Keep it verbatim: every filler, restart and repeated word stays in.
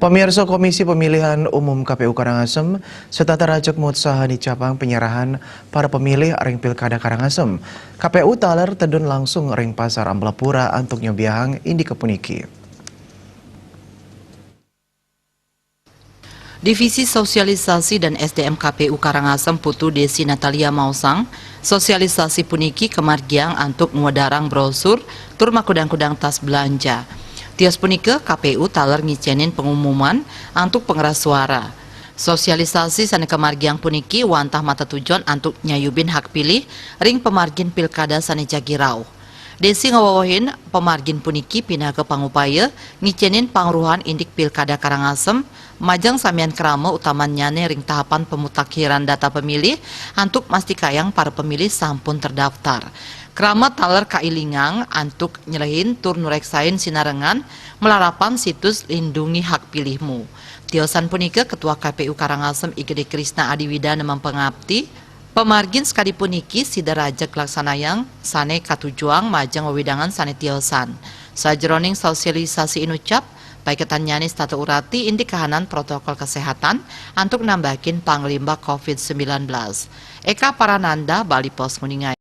Pamirsa, Komisi Pemilihan Umum K P U Karangasem setata rajeg mutsaha nicapang penyerahan para pemilih ring Pilkada Karangasem. K P U taler tedun langsung ring Pasar Amblapura antuk nyobiahang indike puniki. Divisi Sosialisasi dan S D M K P U Karangasem Putu Desi Natalia maosang, sosialisasi puniki kamargiang antuk ngwedarang brosur tur makudang-kudang tas belanja. Tios punika K P U taler ngicenin pengumuman antuk pengeras suara. Sosialisasi sane kamargiang puniki wantah matetujon antuk nyayubin hak pilih ring pamargin pilkada sane jagi rauh. Desi ngawewehin, pamargin puniki pinaka pangupaya ngicenin pangruhan indik Pilkada Karangasem, majeng samian krama utamannyane ring tahapan pemutakhiran data pemilih antuk mastikayang para pemilih sampun terdaftar. Krama taler kailingang antuk nyelehin tur nureksain sinarengan malarapan situs Lindungi Hak Pilihmu. Tiosan punika Ketua K P U Karangasem I Gede Krisna Adiwidana mapangapti, pamargin sakadi puniki sida rajeg laksanayang sane katujuang majeng wewidangan sane tiosan. Sajeroning sosialisasi inucap, paiketannyane setata urati indik kahanan protokol kesehatan antuk nambakin panglimbak covid sembilan belas. Eka Parananda, Bali Post, nguningakin.